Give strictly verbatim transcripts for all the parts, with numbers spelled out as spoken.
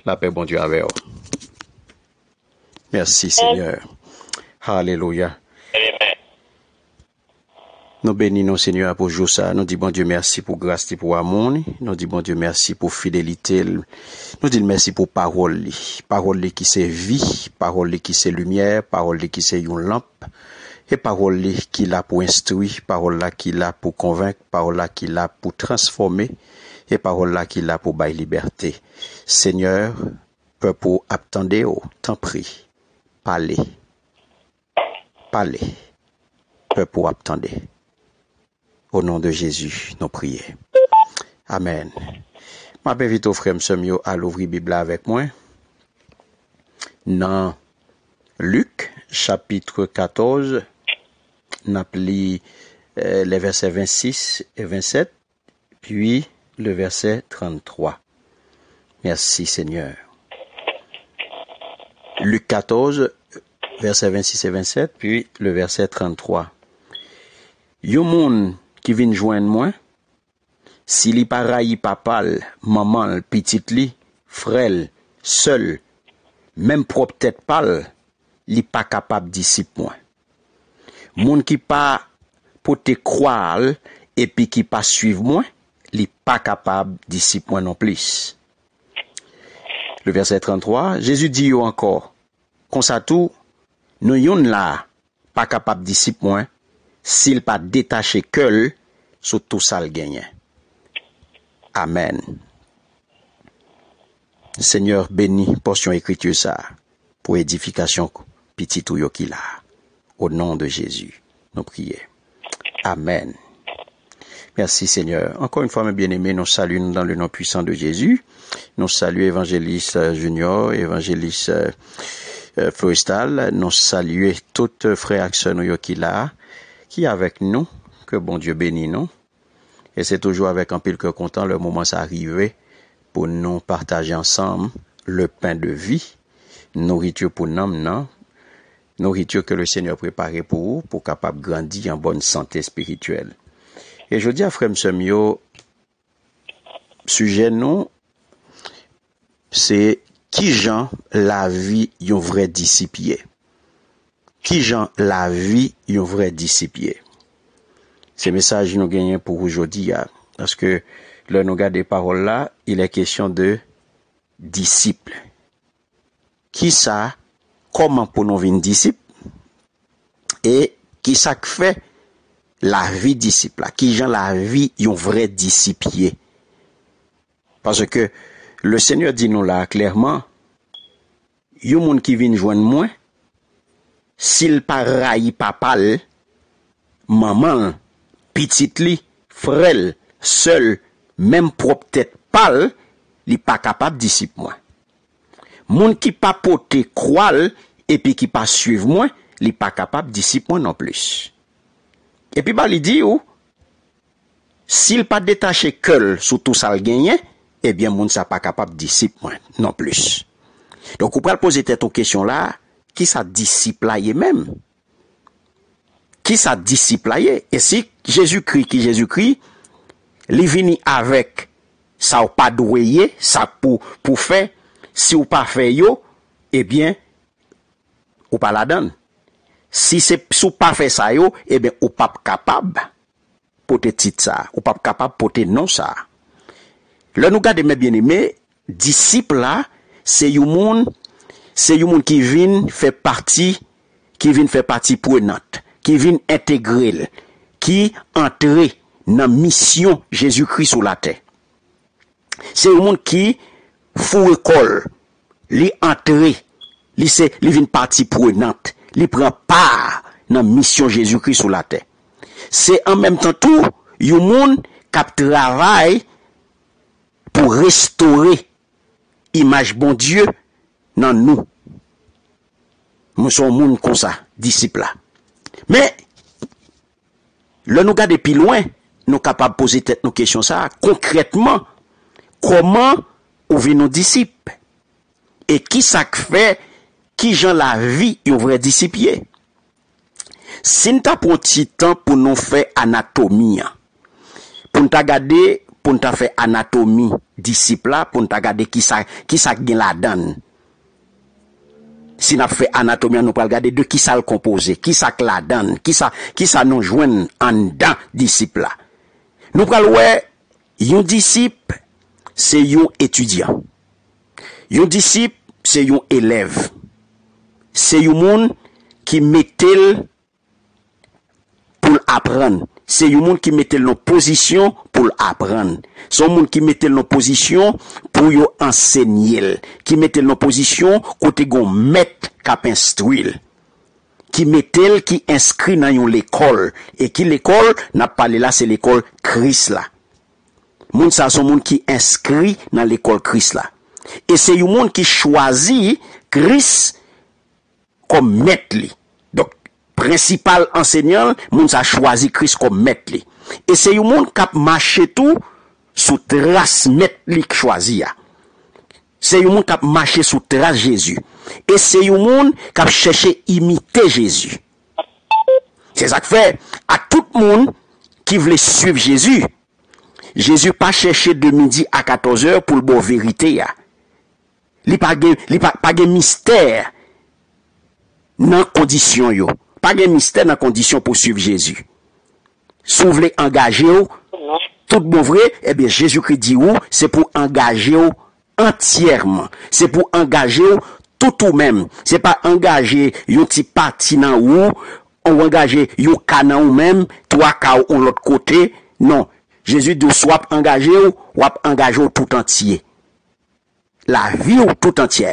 Lapè Bondye avè w. Mèsi, Senyè. Alelouya. Nou beni non, Senyè, pou jou sa. Nou di Bondye mèsi pou gras li, pou amou li. Nou di Bondye mèsi pou fidelite l. Nou di l mèsi pou pawòl li. Pawòl li ki se vi, pawòl li ki se limyè, pawòl li ki se yon lanp. E pawòl li ki la pou enstwi, pawòl la ki la pou konvenk, pawòl la ki la pou transfòme, e pawòl la ki la pou bay libète. Senyè, pèp ou ap tande w, tanpri, pale. Pale. Pèp ou ap tande. O non de Jezi, nou priye. Amèn. M ap envite w, frè m, sè m yo, al ouvri Bib la avèk mwen. Nan Lik, chapit katòz, n ap li, eh, lè vèsè vennsis e vennsèt, pi lè vèsè tranntwa. Mèsi, Senyè. Lik katòz, vèsè vennsis e vennsèt, pi lè vèsè tranntwa. Yon moun ki vin jwenn mwen, si li pa rayi papa l, manman l, pitit li, frè l, sè l, menm pwòp tèt pa l, li pa kapab disip mwen. Moun ki pa pote kwa l epi ki pa suiv mwen, li pa kapab disip mwen nonplis. Le vèsè tranntwa, Jezi di yo ankò, konsa tou, nou youn la a pa kapab disip mwen si l pa detache kè l sou tou sa l genyen. Amèn. Senyè, beni pòsyon ekriti sa a pou edifikasyon pitit ou yo ki la a. O non de Jezi, nou priye. Amèn. Mèsi, Senyè. Encore une fois, mes bien-aimés, nous saluons dans le nom puissant de Jésus. Nou salye evanjelis, eh, Junior, evanjelis, eh, eh, Florestal. Nou salye tout, eh, frè ak sè nou yo ki la, ki avèk nou. Ke Bondye beni nou. E se toujou avèk anpil kè kontan lè moman sa rive pou nou pataje ansanm le pain de vie, nouriti pou nanm nan, nouriti ke le Senyè prepare pou ou, pou w kapab grandi an bòn sante espirityèl. E jodi a, frè m, sè m yo, sijè nou, se kijan lavi yon vrè disip ye. Kijan lavi yon vrè disip ye? Se mesaj nou genyen pou ou jodi a. Paske lè nou gade pawòl la, il est question de disciple. Kisa, kòman pou nou vin disip? E kisa k fè lavi disip la? Kijan lavi yon vrè disip ye? Paske le Senyè di nou la klèman, yon moun ki vin jwenn mwen, si l pa rayi papa l, manman l, pitit li, frè l, sè l, menm pwòp tèt pa l, li pa kapab disip mwen. Moun ki pa pote kwa l epi ki pa suiv mwen, li pa kapab disip mwen nonplis. Epi ba li di ou, si l pa detache kè l sou tou sa l genyen, ebyen, moun sa pa kapab disip mwen nonplis. Donk, ou pral poze tèt ou kesyon la, kisa disip la ye menm? Kisa disip la ye? E si Jezikri ki Jezikri, li vini avèk sa w pa dwe ye, sa pou, pou fè, si w pa fè yo, ebyen, ou pa ladan l. Si se, si w pa fè sa yo, ebyen, ou p ap kapab pote tit sa a, ou p ap kapab pote non sa a. Lè nou gade, mes bien-aimés, disip la, se yon moun, se yon moun ki vin fè pati, ki vin fè pati prenant, ki vin entegre l, ki antre nan misyon Jezikri sou latè. Se yon moun ki foure kò l, li antre, li se, li vin pati prenant, li pran pa nan misyon Jezikri sou latè. Se an menm tan tou yon moun k ap travay pou restore imaj Bondye nan nou. Mwen se yon moun konsa, disip la. Men, lè nou gade pi lwen, nou kapab poze tèt nou kesyon sa a, konkrètman, kòman ou vin yon disip? E kisa k fè, kijan lavi yon vrè disip ye? Si n ta pran ti tan pou nou fè anatomi an, pou n ta gade pou n ta fè anatomi disip la, pou n ta gade kisa, kisa k gen ladan l. Si n ap fè anatomi an, nou pral gade de kisa l konpoze, kisa k ladan l, kisa, kisa nou jwenn anndan disip la. Nou pral wè yon disip se yon etidyan. Yon disip se yon elèv. Se yon moun ki mete l pou l aprann. Se yon moun ki mete l nan pozisyon pou l aprann. Se yon moun ki mete l nan pozisyon pou yo ansenye l. Ki mete l nan pozisyon kote gen yon mèt k ap enstwi l. Ki mete l, ki enskri nan yon lekòl. E ki lekòl n ap pale la, se lekòl Kris la. Moun sa se yon moun ki enskri nan lekòl Kris la. E se yon moun ki chwazi Kris kòm mèt li. Donk, prensipal ansenyan l, moun sa chwazi Kris kòm mèt li. E se yon moun k ap mache tou sou tras mèt li k chwazi a. Se yon moun k ap mache sou tras Jezi. E se yon moun k ap chèche imite Jezi. Se sa k fè, a tout moun ki vle swiv Jezi, Jezi pa chèche de midi a katòzè pou l ba w verite a. Li pa gen, li pa, pa gen mistè nan kondisyon yo. Pa gen mistè nan kondisyon pou w swiv Jezi. Si w vle angaje w, tout bon vre, ebyen, Jezikri di w, se pou w angaje w antyèman. Se pou w angaje w tout ou menm. Se pa angaje yon ti pati nan ou, ou angaje yon ka nan ou menm, twa ka w yon lòt kote. Non. Jezi di w, si w ap angaje w, w ap angaje w tout antye. Lavi w tout antyè.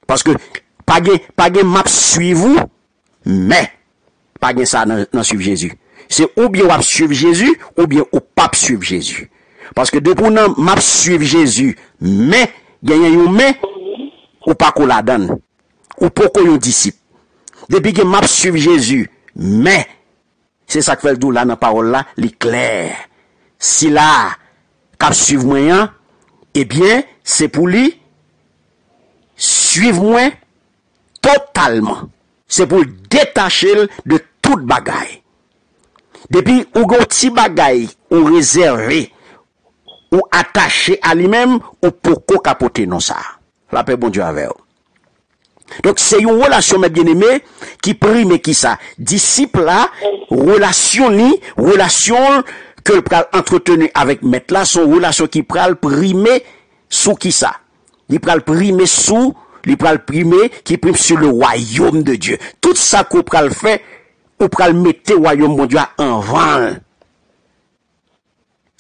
Paske pa gen, pa gen m ap swiv ou, men pa gen sa nan, nan swiv Jezi. Se oubyen w ap swiv Jezi, oubyen ou p ap swiv Jezi. Paske depi w nan m ap swiv Jezi, men, genyen yon men, ou pako ladan l. Ou poko yon disip. Depi gen m ap swiv Jezi, men, se sa k fè l di w la nan pawòl la, li klè. Sila a k ap swiv mwen an, ebyen, se pou li swiv mwen totalman. Se pou l detache l de tout bagay. Depi ou gen yon ti bagay ou rezève, ou atache a li menm, ou poko ka pote non sa a. Lapè Bondye avè w. Donk, se yon relasyon, mè byeneme, ki prime kisa? Disip la, relasyon li, relasyon ke l pral antreteni avèk mèt la, se yon relasyon ki pral prime sou kisa? Li pral prime sou, li pral prime, ki prime sur le royaume de Dieu. Tout sa ke w pral fè, ou pral mete wayòm Bondye a anvan l.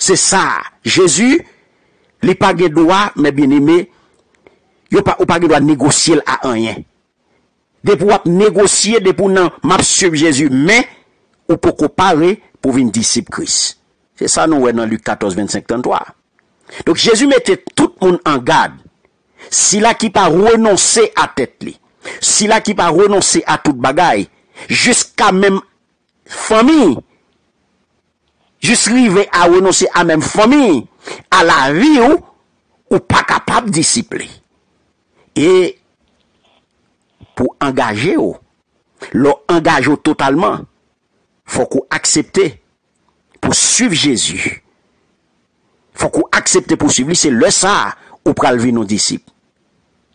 Se sa, Jezi, li pa gen dwa, mè byeneme, yo pa, ou pa gen dwa negosye l a anyen. Depi w ap negosye, depi w nan m ap swiv Jezi, men ou poko pare pou w vin disip Kris. Se sa nou wè nan Lik katòz, vennsenk, tranntwa. Donk, Jezi mete tout moun an gad. Sila ki pa renonse a tèt li, sila ki pa renonse a tout bagay, jiska menm fanmi, jis rive a renonse a menm fanmi, a lavi w, ou pa kapab disip li. E pou angaje w, lè w angaje w totalman, fòk ou aksepte pou swiv Jezi. Fòk ou aksepte pou swiv li, se lè sa a ou pral vin yon disip.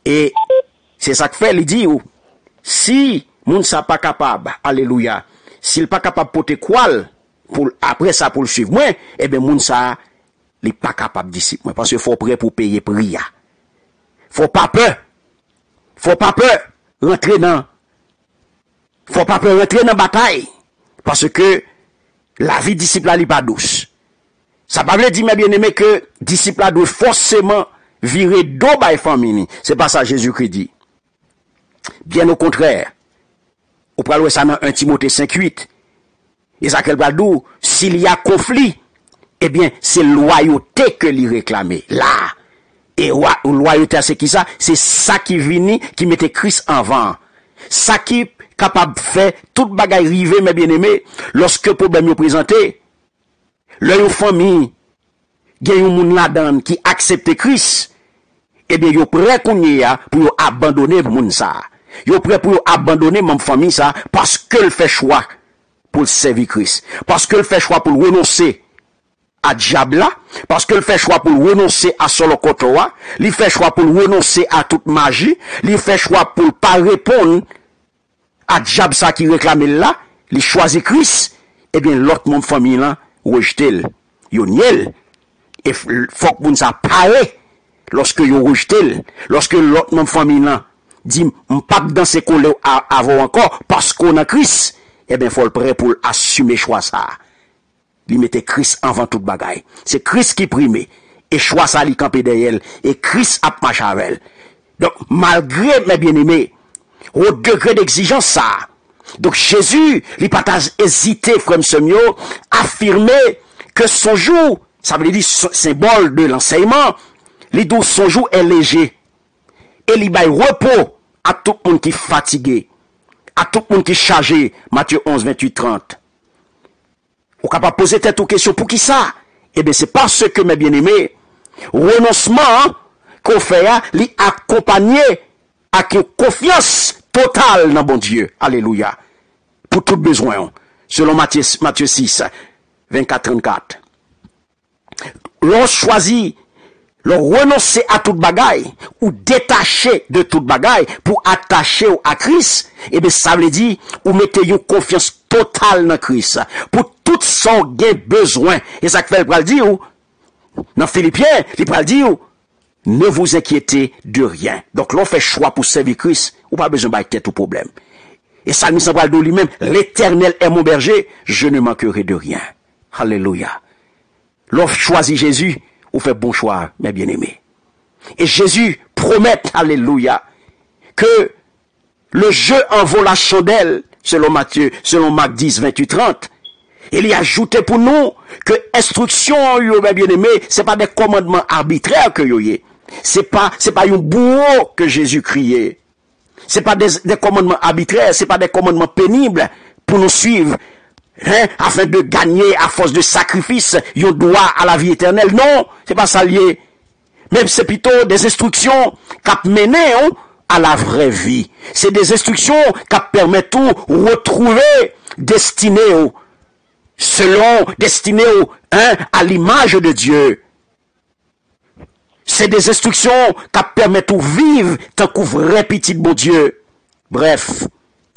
E se sa k fè li di w, si moun sa pa kapab, alelouya, si l pa kapab pote kwa l, pou l, apre sa pou l swiv mwen, ebyen moun sa, li pa kapab disip mwen. Paske fò w prè pou w peye pri a. Fò w pa pè. Fò w pa pè rantre nan Fò w pa pè rantre nan batay, paske lavi disip la, li pa dous. Sa pa vle di, mè byeneme, ke disip la dwe fòseman vire do bay fanmi li. Se pa sa Jezikri di. Byen okontrè, ou pral wè sa nan en Timote senk uit. E sa ke l pral di w, s'il y a conflit, ebyen, se lwayote ke li reklame la. E wa-, lwayote a se kisa? Se sa ki vini, ki mete Kris anvan an. Sa ki kapab fè tout bagay rive, mè byeneme, lòske pwoblèm yo prezante. Lè yon fanmi gen yon moun ladan l ki aksepte Kris, ebyen, yo prè kounye a pou yo abandone moun sa a. Yo prè pou yo abandone manm fanmi sa a paske l fè chwa pou l sèvi Kris. Paske l fè chwa pou l renonse a dyab la, paske l fè chwa pou l renonse a sòlòkòtò a, li fè chwa pou l renonse a tout maji, li fè chwa pou l pa reponn a dyab sa ki reklame l la, li chwazi Kris, ebyen, lòt manm fanmi lan rejte l, yo nye l. E f- fòk moun sa pare lòske yo rejte l, lòske lòt manm fanmi lan di, "M p ap danse kole a- avè w ankò, paske w nan Kris," ebyen, fò l prè pou l asime chwa sa a. Li mete Kris anvan tout bagay. Se Kris ki prime. E chwa sa li kanpe dèyè l. E Kris ap mache avè l. Donk, malgre, mè byeneme, wo degre degzijans sa a, donk, Jezi, li pa ta ezite, frè m, sè m yo, afime ke son jou, sa vle di s- senbòl de lansèyman, li di w son jou è leje. E li bay repo a tout moun ki fatige, a tout moun ki chaje, Matye onz, venntuit, trant. Ou kapab poze tèt ou kesyon, poukisa? Ebyen, se paske, mè byeneme, renonsman an ke w fè a, li akonpanye ak yon konfyans total nan Bondye. Alelouya. Pou tout bezwen w. Selon Matye, Matye sis, vennkat, trannkat. Lè w chwazi, lè w renonse a tout bagay, ou detache de tout bagay pou atache w a Kris, ebyen, sa vle di, ou mete yon konfyans total nan Kris pou tout sa w gen bezwen. E sa k fè l pral di w, nan Filipyen, li pral di w, "Ne vous inquiétez de rien." Donk, lè w fè chwa pou sèvi Kris, ou pa bezwen bay tèt ou pwoblèm. E salmis lan pral di w li menm, "L'Éternel est mon berger, je ne manquerai de rien." Alelouya. Lè w chwazi Jezi, ou fè bon chwa, mè byeneme. E Jezi pwomèt, alelouya, ke le jeu en vaut la chandelle, selon Matye, selon Mak dis, venntuit, trant. E li ajoute pou nou ke enstriksyon yo, mè byeneme, se pa de kòmandman abitrè ke yo ye. Se pa, se pa yon bouwo ke Jezi kriye. Se pa de, de kòmandman abitrè, se pa de kòmandman penib pou nou swiv, hein, afin de gagner, à force de sacrifice, yon dwa a lavi etènèl. Non, se pa sa l ye. Men se pito de enstriksyon k ap mennen w a la vraie vie. Se de enstriksyon k ap pèmèt ou retwouve destine w, selon destine w, hein, à l'image de Dieu. Se de enstriksyon k ap pèmèt ou viv tankou vrè pitit Bondye. Brèf,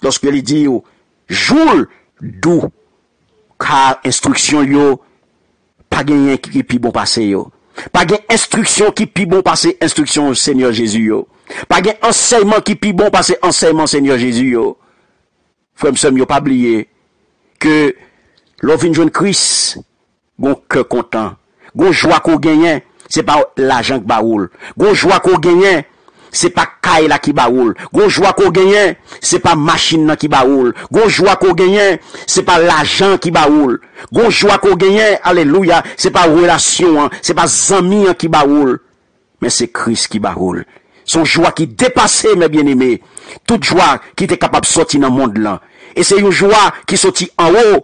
lòske li di w, "Jou l dou, ka enstriksyon l yo, pa genyen ki pi bon pase yo." Pa gen enstriksyon ki pi bon pase enstriksyon Senyè Jezi yo. Pa gen ansèyman ki pi bon pase ansèyman Senyè Jezi yo. Frè m, sè m yo, pa bliye ke lè w vin jwenn Kris, gon kè kontan, gon jwa ke w genyen, se pa lajan k ba ou l. Gon jwa ke w genyen, se pa kay la ki ba ou l. Gon jwa ke w genyen, se pa machin nan ki ba ou l. Gon jwa ke w genyen, se pa lajan ki ba ou l. Gon jwa ke w genyen, alelouya, se pa relasyon an, se pa zanmi an ki ba ou l. Men se Kris ki ba ou l. Se yon jwa ki depase, mè byeneme, tout jwa ki te kapab sòti nan mond lan. E se yon jwa ki soti anwo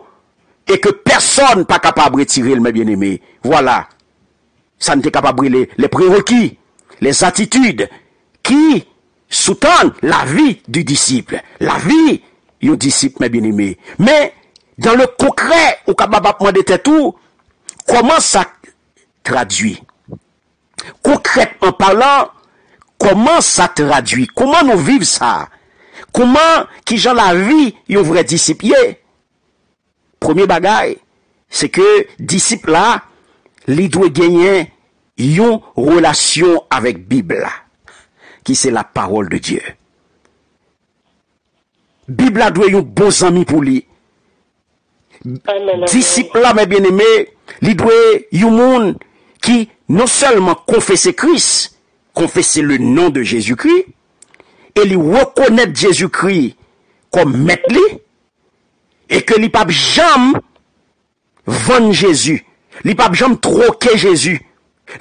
e ke pèsòn pa kapab retire l, mè byeneme. Vwala. Sa n te kapab rele les prérequis, les attitudes qui sous-tendent la vie du disciple. Lavi yon disip, mè byeneme. Men, dans le concret, ou kapab ap mande tèt ou, kòman sa tradui? Konkrètman palan, kòman sa tradui? Kòman nou viv sa? Kòman, kijan lavi yon vrè disip ye? Premye bagay, se ke disip la, li dwe genyen yon relasyon avèk Bib la, ki se la parole de Dieu. Bib la dwe yon bon zanmi pou li. Disip la, mè byeneme, li dwe yon moun ki non sèlman konfese Kris, konfese le non de Jezikri, e li rekonèt Jezikri kòm mèt li, e ke li p ap janm vann Jezi, li p ap janm twoke Jezi,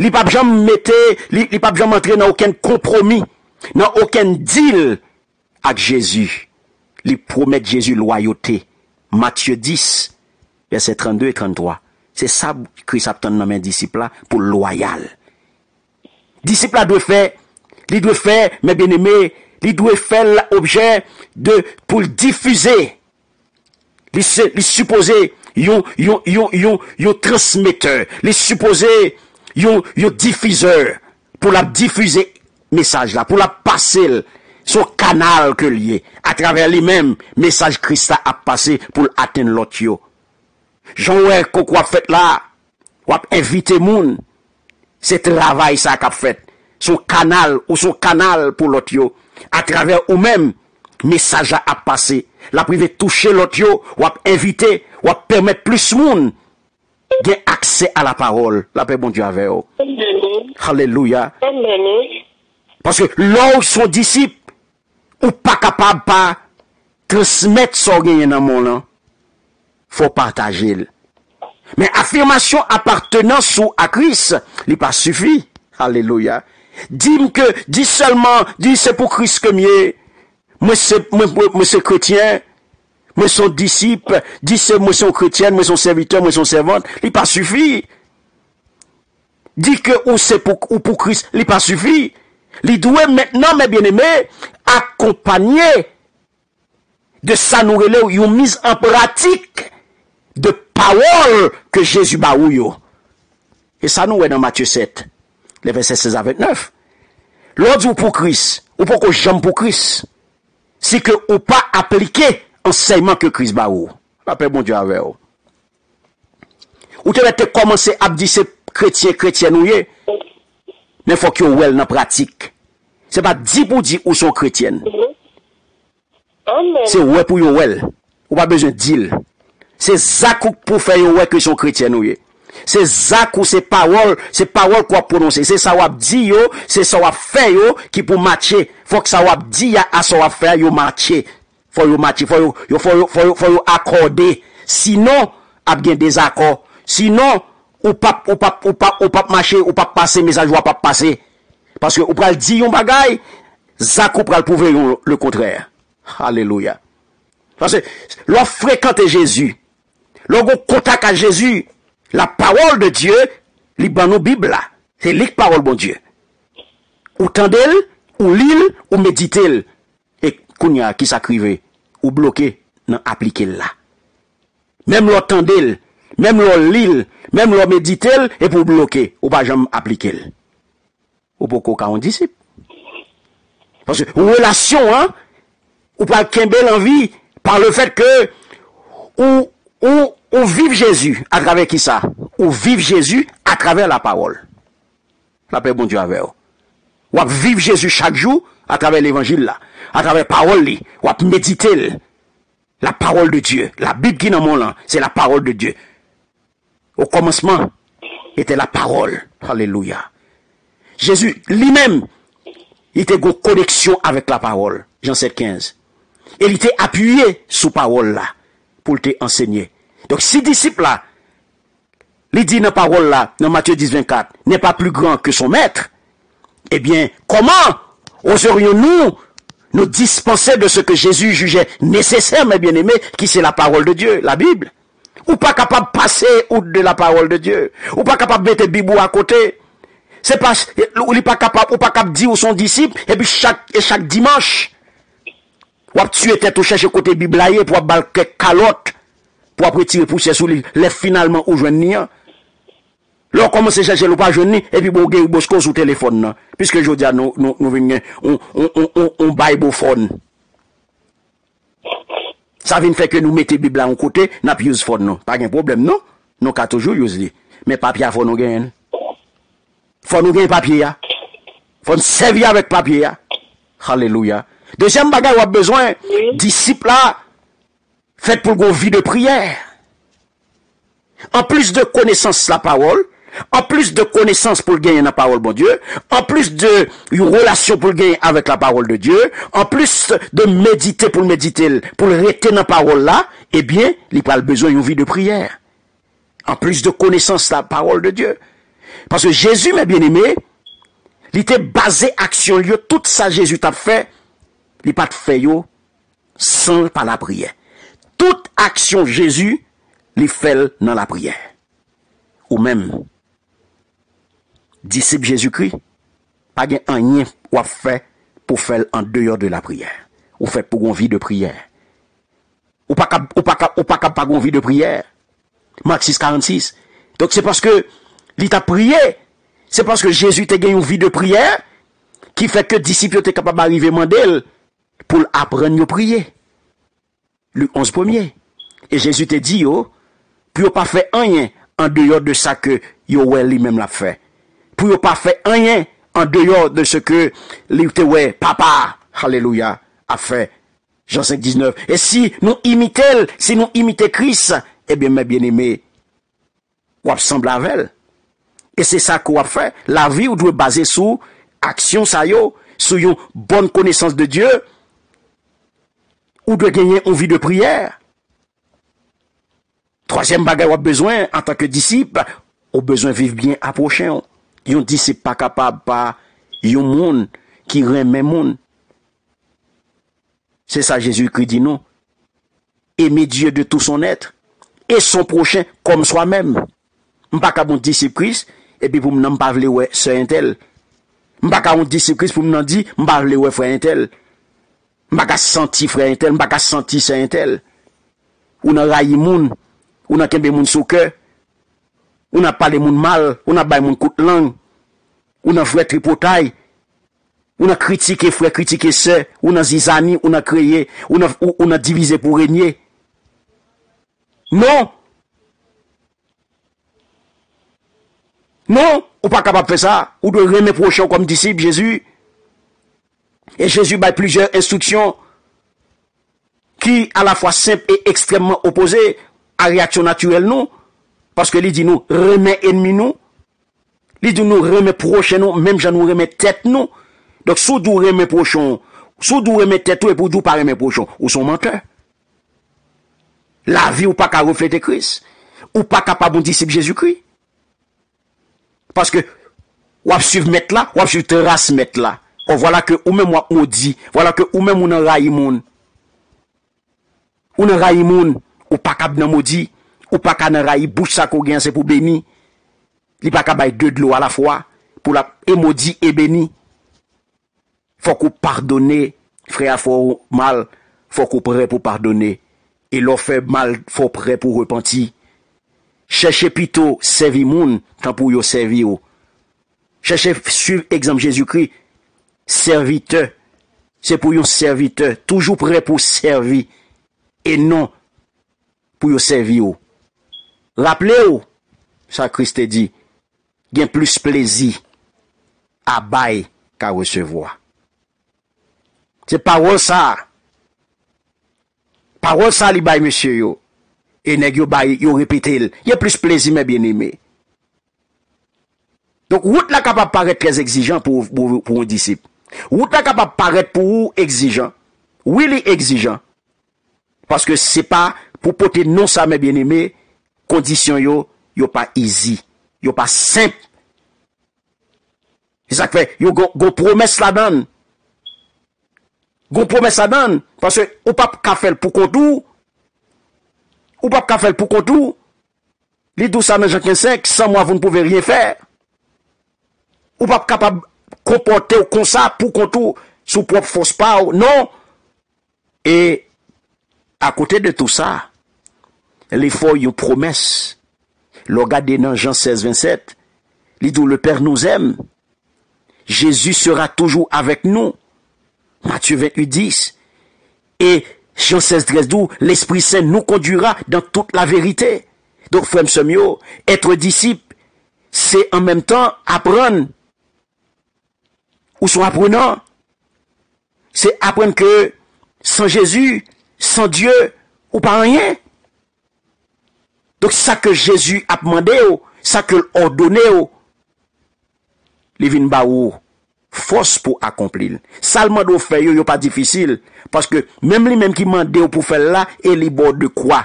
li p ap janm mete, li, li p ap janm antre nan okenn konpwomi, nan okenn dil ak Jezi. Li pwomèt Jezi lwayote. Matye dis, vèsè trannde e tranntwa. Se sa Kris ap tann nan men disip la pou l lwayal. Disip la dwe fè, li dwe fè, mè byeneme, li dwe fè l objè de, pou l difize. Li se, li sipoze yon, yon, yon, yon, yon transmetè. Li sipoze yon, yon difizè pou l ap difize mesaj la, pou l ap pase l. Se yon kanal ke l ye. Atravè li menm, mesaj Kris la ap pase pou l atenn lòt yo. Jan w wè konkou ap fèt la, w ap envite moun. Se travay sa k ap fèt. Se yon kanal, ou se yon kanal pou lòt yo. Atravè ou menm, mesaj la ap pase. L ap rive touche lòt yo, w ap envite, w ap pèmèt plis moun gen aksè a la pawòl. Lapè Bondye avè w. Alelouya. Paske lè w se yon disip, ou pa kapab pa transmèt sa w genyen nan men w lan. Fò w pataje l. Men afimasyon apatenans ou a Kris, li pa sifi. Alelouya. Di m ke, di sèlman, di se pou Kris ke m ye. Mwen se, mwen, mwen, mwen se kretyen. Mwen se yon disip. Di se, mwen se yon kretyèn, mwen se yon sèvitè, mwen se yon sèvant. Li pa sifi. Di ke ou se pou, ou pou Kris, li pa sifi. Li dwe mentnan, men byeneme, akonpanye de sa nou rele yon miz an pratik de pawòl ke Jezi ba ou yo. E sa nou wè nan Matye sèt, le vèsè sèz a vennèf. Lè w di w pou Kris, ou poko janm pou Kris si ke ou pa aplike ansèyman ke Kris ba ou. Lapè Bondye avè w. Ou te mèt te kòmanse ap di se kretyen, kretyèn ou ye, men fòk yo wè l nan pratik. Se pa di pou di ou se yon kretyèn. Se wè pou yo wè l. Ou pa bezwen di l. Se zak ou pou fè yo wè ke se yon kretyèn ou ye. Se zak ou, se pawòl, se pawòl ke w ap pwononse. Se sa w ap di yo, se sa w ap fè yo ki pou matche. Fòk sa w ap di a, a sa w ap fè a, yo matche. Fò yo matche, fò yo, yo, fò yo, fò yo, fò yo akòde. Sinon, ap gen dezakò. Sinon, ou p ap, ou p ap, ou p ap, ou p ap mache, ou p ap pase, mesaj ou a p ap pase. Paske ou pral di yon bagay, zak ou pral pwouve yon lekontrè. Alelouya. Paske lè w frekante Jezi, lè w gen kontak ak Jezi, la parole de Dieu, li ban nou Bib la. Se li k pawòl Bondye. Ou tande l, ou li l, ou medite l. E kounye a, kisa k rive? Ou bloke nan aplike l la. Menm lè w tande l, menm lè w li l, menm lè w medite l, epi w bloke, ou pa janm aplike l. Ou poko ka yon disip. Paske relasyon an, ou pral kenbe l an vi par le fait que ou, ou, ou viv Jezi atravè kisa? Ou viv Jezi atravè lapawòl. Lapè Bondye avè w. W ap viv Jezi chak jou atravè levanjil la, atravè pawòl li, w ap medite l. La parole de Dieu, la Bib ki nan men w lan, se la parole de Dieu. Au commencement était la parole. Alelouya. Jezi li menm, li te gon koneksyon avèk lapawòl, Jan sèt kenz. E li te apiye sou pawòl la pou l te ansenye. Donk, si disip la, li di nan pawòl la, nan Matye dis vennkat, n'est pas plus grand que son maître, eh bien, comment oserions-nous nous dispenser de ce que Jésus jugeait nécessaire, mes bien-aimés, qui c'est la parole de Dieu, la Bible? Ou pa kapab pase out de la parole de Dieu. Ou pa kapab mete Bib ou akote. Se pa, li pa kapab, ou pa kab di ou se yon disip, epi chak, e chak dimanch, w ap tiye tèt ou chèche kote Bib la ye pou w ap ba l kèk kalòt, pou w ap retire pousyè sou li, lè finalman ou jwenn li an. Lè w kòmanse chèche l, ou pa jwenn li, epi bon, ou gen Bosco sou telefòn nan. Piske jodi a, nou, nou, nou vin gen on, on, on, on, on bay bo fòn. Sa vin fè ke nou mete Bib la yon kote, n ap use fòn nou. Pa gen pwoblèm, non. Nou ka toujou use li. Men papye a, fò nou genyen l. Fò nou gen papye a. Fò n sèvi avèk papye a. Alelouya. Dezyèm bagay w ap bezwen, disip la fèt pou l gen yon vi de priyè. Anplis de konesans lapawòl, anplis de konesans pou l genyen nan pawòl Bondye, anplis de yon relasyon pou l genyen avèk lapawòl de Dye, anplis de medite pou l medite l, pou l rete nan pawòl la, ebyen, li pral bezwen yon vi de priyè. Anplis de konesans lapawòl de Dye. Paske Jezi, mes bien-aimés, li te baze aksyon l yo, tout sa Jezi t ap fè, li pa t fè yo san pa lapriyè. Tout aksyon Jezi, li fè l nan lapriyè. Ou menm, disip Jezikri, pa gen anyen w ap fè pou fè l andeyò de lapriyè. Ou fèt pou gon vi de priyè. Ou pa kab, ou pa kab, ou pa kab pa gon vi de priyè. Mak sis karannsis. Donk, se paske li t ap priye, se paske Jezi te gen yon vi de priyè ki fè ke disip yo te kapab arive mande l pou l aprann yo priye. Lik onz premye. E Jezi te di yo pou yo pa fè anyen andeyò de sa ke yo wè li menm l ap fè. Pou yo pa fè anyen andeyò de se ke li te wè Papa, alelouya, ap fè. Jan senk diznèf. E si nou imite l, si nou imite Kris, ebyen, mè byeneme, w ap sanble avè l. E se sa ke w ap fè. Lavi w dwe baze sou aksyon sa yo, sou yon bòn konesans de Dye. Ou dwe genyen yon vi de priyè. Twazyèm bagay w ap bezwen antanke disip, ou bezwen viv byen a pwochen w. Yon disip pa kapab pa yon moun ki renmen moun. Se sa Jezikri di nou. Aimer Dieu de tout son être et son prochain comme soi-même. M pa ka bon disip Kris, epi pou m nan m pa vle wè sè entèl. M pa ka yon disip Kris pou m nan di m pa vle wè frè entèl. M pa ka santi frè entèl, m pa ka santi sè entèl. Ou nan rayi moun, ou nan kenbe moun sou kè, ou nan pale moun mal, ou nan bay moun kout lang, ou nan vre tripotay, ou nan kritike frè, kritike sè, ou nan zizani, ou nan kreye, ou nan, ou, ou nan divize pou renye. Non! Non, ou pa kapab fè sa. Ou dwe renmen pwochen w kòm disip Jezi. E Jezi bay plizyè enstriksyon ki alafwa senp e ekstrèmman opoze a reyaksyon natirèl nou, paske li di nou renmen ènmi nou, li di nou renmen pwochen nou menm jan nou renmen tèt nou. Donk, si w di w renmen pwochen w, si w di w renmen tèt ou epi w di w pa renmen pwochen w, ou se yon mantè. Lavi w pa ka reflete Kris. Ou pa kapab yon disip Jezikri. Paske w ap swiv mèt la, w ap swiv tras mèt la. Ò, vwala ke ou menm w ap modi, vwala ke ou menm ou nan rayi moun. Ou nan rayi moun, ou pa kab nan modi, ou pa ka nan rayi, bouch sa ke w gen an se pou beni. Li pa ka bay de dlo alafwa, pou l ap e modi e beni. Fòk ou padone, frè a fè w mal, fòk ou prè pou padone. E lè w fè mal, fò w prè pou repanti. Chèche pito sèvi moun, tan pou yo sèvi w. Chèche swiv egzanp Jezikri, sèvitè. Se pou yon sèvitè, toujou prè pou sèvi, e non pou yo sèvi w. Raple w sa Kris te di, gen plis plezi a bay ka resevwa. Se pawòl sa a. Pawòl sa a li bay mesye yo. E nèg yo bay, yo repete l. Gen plis plezi, mè byeneme. Donk, wout la kapab parèt trè egzijan pou, pou, pou yon disip. Wout la kapab parèt pou ou egzijan. Wi, li egzijan. Paske se pa pou pote non sa, mè byeneme, kondisyon yo, yo pa izi. Yo pa senp. Se sa k fè, yo gon, gon pwomès ladan l. Gon pwomès ladan l. Paske ou p ap ka fè l pou kont ou. Ou p ap ka fè l pou kont ou. Li di w sa nan Jan kenz senk, sans moi, vous ne pouvez rien faire. Ou p ap kapab konpòte w konsa pou kont ou, sou pwòp fòs pa w. Non. E akote de tou sa, li fè w yon pwomès. Lè w gade nan Jan sèz vennsèt, li di w, le Père nous aime. Jésus sera toujours avec nous. Matthieu vingt-huit dix. E Jan sèz trèz di w, L'Esprit Saint nous conduira dans toute la vérité. Donk, frè m, sè m yo, être disciple, se an menm tan aprann. Ou se yon aprenan. Se aprann ke san Jezi, san Dye, ou pa anyen. Donk, sa ke Jezi ap mande w, sa ke l òdone w, li vin ba ou fòs pou akonpli l. Sa l mande w fè yo, yo pa difisil. Paske menm li menm ki mande w pou fè l la, e li ba w de kwa.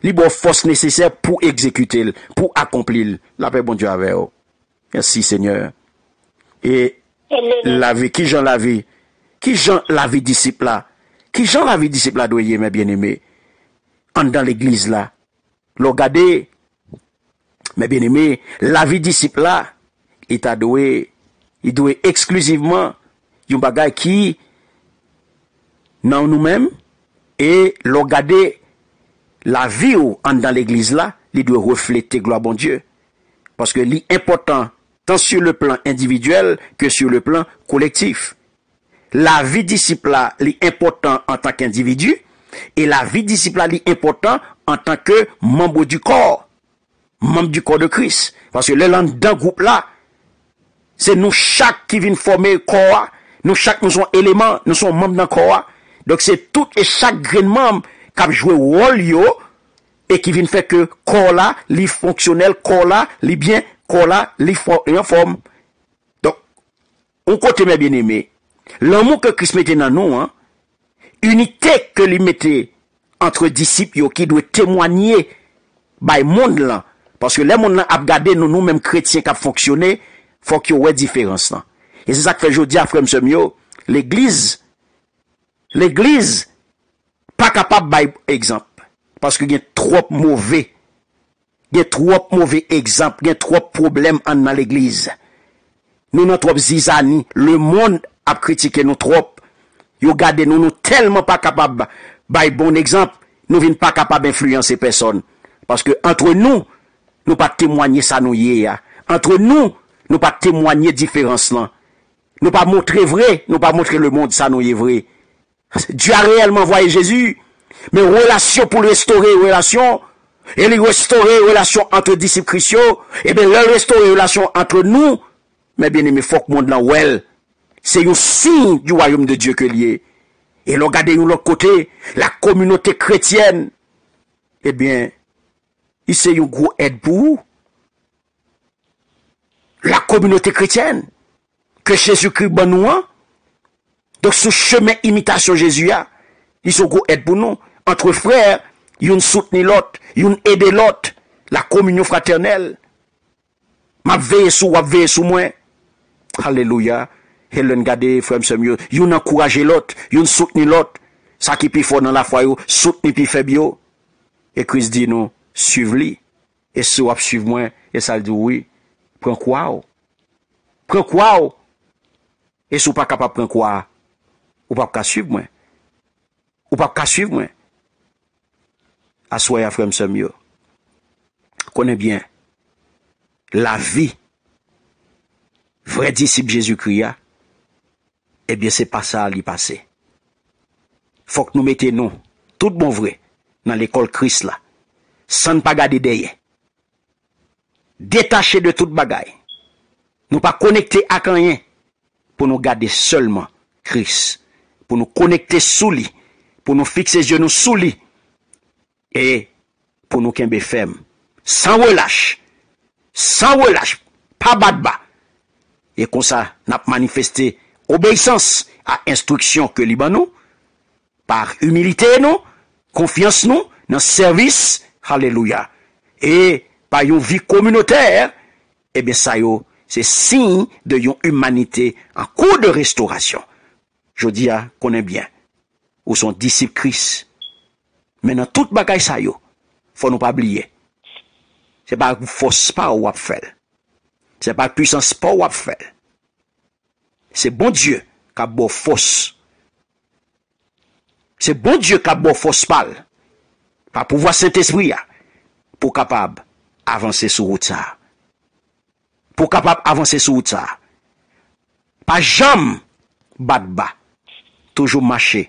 Li ba w fòs nesesè pou egzekite l, pou akonpli l. Lapè Bondye avè w. Mèsi, Senyè. E lavi, ki jan lavi, ki jan lavi disip la, ki jan lavi disip la dwe ye, mè byeneme, anndan legliz la? Lè w gade, mè byeneme, lavi disip la, li ta dwe, li dwe eksklizivman yon bagay ki nan nou menm, e lè w gade lavi w anndan legliz la, li dwe reflete glwa Bondye. Paske li enpòtan tan sur le plan individuel que sur le plan collectif. Lavi disip la, li enpòtan antan ke endividi, e lavi disip la, li enpòtan antan ke manm di kò, manm di kò de Kris. Paske lè l anndan gwoup la, se nou chak ki vin fòme kò a. Nou chak, nou se yon eleman, nou se yon manm nan kò a. Donk, se tout e chak grenn manm k ap jwe wòl yo e ki vin fè ke kò la, li fonksyonèl, kò la, li byen, kò la, li fò-, li anfòm. Donk, yon kote, mè byeneme, lanmou ke Kris mete nan nou an, inite ke li mete antre disip yo ki dwe temwanye bay mond lan. Paske lè mond lan ap gade nou, nou menm kretyen k ap fonksyone, fòk yo wè diferans lan. E se sa k fè jodi a, frè m, sè m yo, legliz, legliz pa kapab bay egzanp. Paske gen twòp move, gen twòp move egzanp, gen twòp pwoblèm anndan legliz. Nou nan twòp zizani, lemonn ap kritike nou twòp. Yo gade nou, nou tèlman pa kapab bay bon egzanp, nou vin pa kapab enfliyanse pèsòn. Paske antre nou, nou pa temwanye sa nou ye a. Antre nou, nou pa temwanye diferans lan. Nou pa montre vre, nou pa montre lemonn sa nou ye vre. Dye a reyèlman anvwaye Jezi, men relasyon pou l restore relasyon, e li restore relasyon antre disip Kris yo, ebyen, lè l restore relasyon antre nou, mè byeneme, fòk mond lan wè l. Se yon siy du royaume de Dieu ke l ye. E lè w gade yon lòt kote, la communauté chrétienne, ebyen, li se yon gwo èd pou ou. La communauté chrétienne ke Jezikri ban nou an. Donk, sou chemen imitasyon Jezi a, li se yon gwo èd pou nou. Antre frè, youn soutni lòt, youn ede lòt. La communion fraternelle. M ap veye sou ou, w ap veye sou mwen. Alelouya. Helen, gade, frè m, sè m yo, youn ankouraje lòt, youn soutni lòt. Sa ki pi fò nan lafwa yo, soutni pi fèb yo. E Kris di nou, suiv li. E si w ap suiv mwen, e sa l di w, wi, pran kwa w. Pran kwa w. E si w pa kapab pran kwa a, ou p ap ka suiv mwen. Ou p ap ka suiv mwen. Aswè a, frè m, sè m yo, konnen byen, lavi vrè disip Jezikri a, ebyen, se pa sa li pase. Fòk nou mete nou, tout bon vre, nan lekòl Kris la, san n pa gade dèyè. Detache de tout bagay. Nou pa konekte ak anyen pou nou gade sèlman Kris, pou nou konekte sou li, pou nou fikse zye nou sou li, e pou nou kenbe fèm, san relach, san relach, pa bat ba. E konsa, n ap manifeste obeyisans a enstriksyon ke li ban nou, pa imilite nou, konfyans nou nan sèvis, alelouya, e pa yon vi kominotè, ebyen, sa yo se siy de yon imanite an kou de restorasyon. Jodi a, konnen byen, ou se yon disip Kris. Men nan tout bagay sa yo, fò nou pa bliye, se pa fòs pa w w ap fè l. Se pa pwisans pa w w ap fè l. Se Bondye k ap ba w fòs. Se Bondye k ap ba w fòs pa l, pa pouvwa Sentespri a, pou w kapab avanse sou wout sa a. Pou w kapab avanse sou wout sa a. Pa janm bat ba. Toujou mache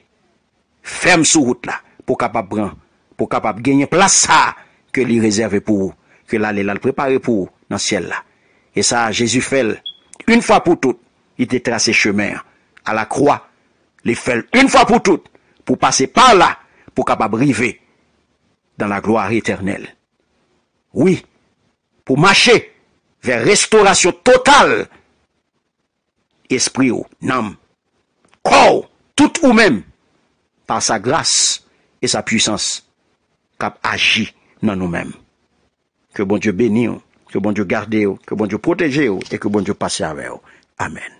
fèm sou wout la pou w kapab pran, pou w kapab genyen plas sa a ke li rezève pou ou, ke l ale l al prepare pou ou nan syèl la. E sa a, Jezi fè l yon fwa pou tout. Li te trase chemen an alakwa. Li fè l yon fwa pou tout, pou pase pa la, pou kapab rive dans la gloire éternelle. Wi, pou mache vè restorasyon total espri w, nanm, kò w, tout ou menm, pa sa gras e sa pwisans k ap aji nan nou menm. Ke Bondye beni w, ke Bondye gade w, ke Bondye pwoteje w e ke Bondye pase avè w. Amèn.